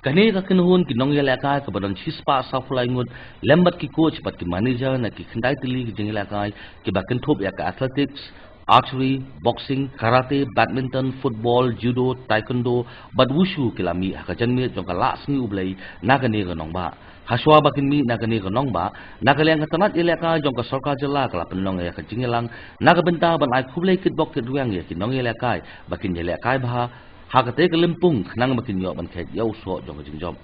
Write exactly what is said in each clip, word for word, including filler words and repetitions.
Kane ka kynhun ki nongïalehkai kaba don shispah sawphew lai ngut, lem bad ki coach bad ki manager na ki khyndai tylli ki jingïalehkai kiba kynthup ïa ka athletics, archery, boxing, karate, badminton, football, judo, taekwondo bad wushu ki la mih ha ka janmiet jong ka Lah Sngi U Blei na kane ka nongbah. Hashwa ba kin mih na kane ka nongbah, na ka liang ka tnat ïalehkai jong ka sorkar jylla ka la pynlong ïa ka jingïalang na ka bynta ban ai khublei kitbok kitrwiang ïa ki nongïalehkai ba kin ïalehkai bha ha katei ka lympung khnang ba kin ïoh ban kheit ïa u soh jong ka jingjop.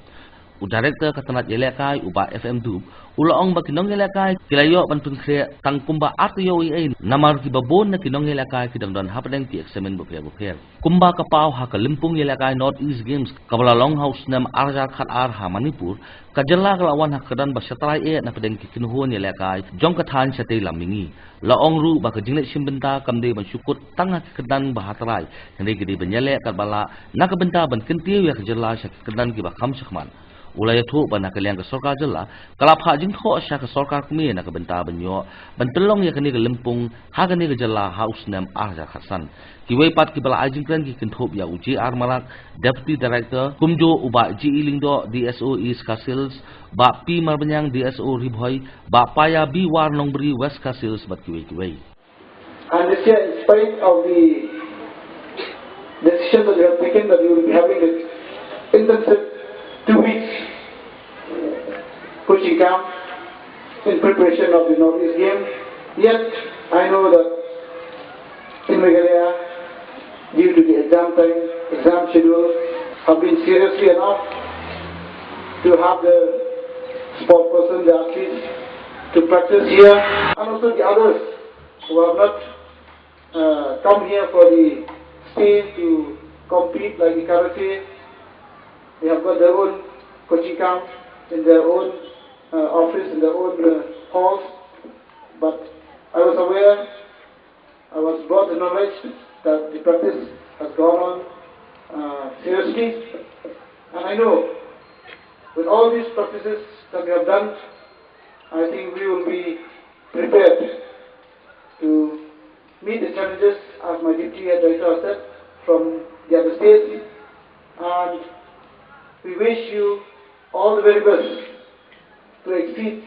U director ka tnat ïalehkai, u Bah F M Dup, u la ong ba ki nongïalehkai ki la ïoh ban pynkhreh tang kumba ar taïew eiei, namar kiba bun na ki nongïalehkai ki dang don hapdeng ki eksamin bapher bapher. Kumba ka paw ha ka lympung ïalehkai North East Games kaba la long ha u snem ar hajar khat ar ha Manipur, ka jylla ka la wan ha ka kyrdan ba shatrai eh na pdeng ki kynhun ïalehkai jong ka thaiñ shatei lam mihngi. La ong ruh ba ka jingleit shim bynta kam dei ban shu kut tang ha ki kyrdan ba hatrai, hynrei ka dei ban ïaleh katba lah na ka bynta ban kyntiew ïa ka jylla sha ki kyrdan kiba kham shakhmat. U la ïathuh ba na ka liang ka sorkar jylla ka la phah jingthoh sha ka sorkar kmie na ka bynta ban ïoh ban pynlong ïa kane ka lympung ha kane ka jylla ha u snem ar hajar khat san. Kiwei pat kiba la ai jingkren ki kynthup ïa u J R Marak, Deputy Director, kumjuh u Bah G E Lyngdoh, D S O East Khasi Hills, Bah P Marbaniang, D S O Ri Bhoi, Bah Paya B War Nongbri, West Khasi Hills bad kiwei kiwei. And this year, in spite of the decision that you have taken, that you will be having this intensive two weeks coaching camp in preparation of the Northeast Game, yet I know that in Meghalaya, due to the exam time, exam schedule, have been seriously enough to have the sport person, the athletes, to practice here, and also the others who have not uh, come here for the state to compete, like the karate. They have got their own coaching camp in their own uh, office, in their own uh, halls. But I was aware, I was brought to knowledge that the practice has gone on uh, seriously. And I know with all these practices that we have done, I think we will be prepared to meet the challenges, as my deputy head director has said, from the other states. And we wish you all the very best to exceed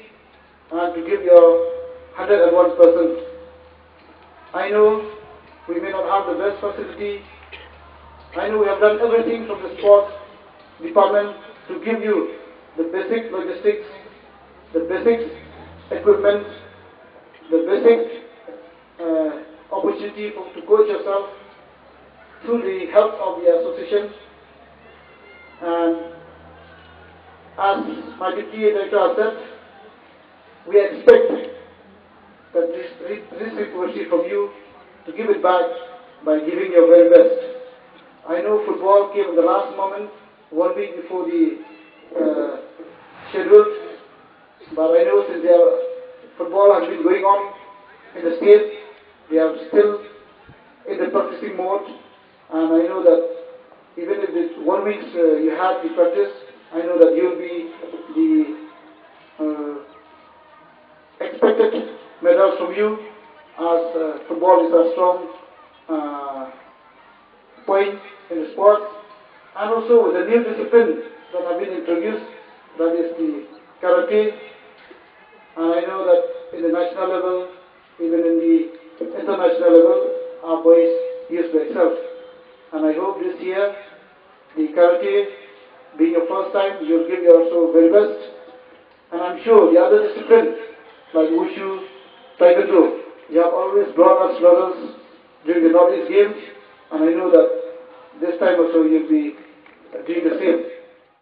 and to give your hundred and one percent. I know we may not have the best facility. I know we have done everything from the sports department to give you the basic logistics, the basic equipment, the basic uh, opportunity for, to coach yourself through the help of the association. And as my deputy director has said, we expect that this, this request from you to give it back by giving your very best. I know football came in the last moment, one week before the uh, schedule, but I know since the football has been going on in the state, they are still in the practicing mode, and I know that even if it's one week uh, you had the practice, I know that you'll be the uh, expected medals from you, as uh, football is a strong uh, point in the sport, and also with the new discipline that have been introduced, that is the karate. And I know that in the national level, even in the international level, our boys used to excel. And I hope this year, the karate, being your first time, you'll give your also very best. And I'm sure the other disciplines like wushu, taekwondo, you have always brought us medals during the Northeast Games, and I know that this time also you'll be doing the same.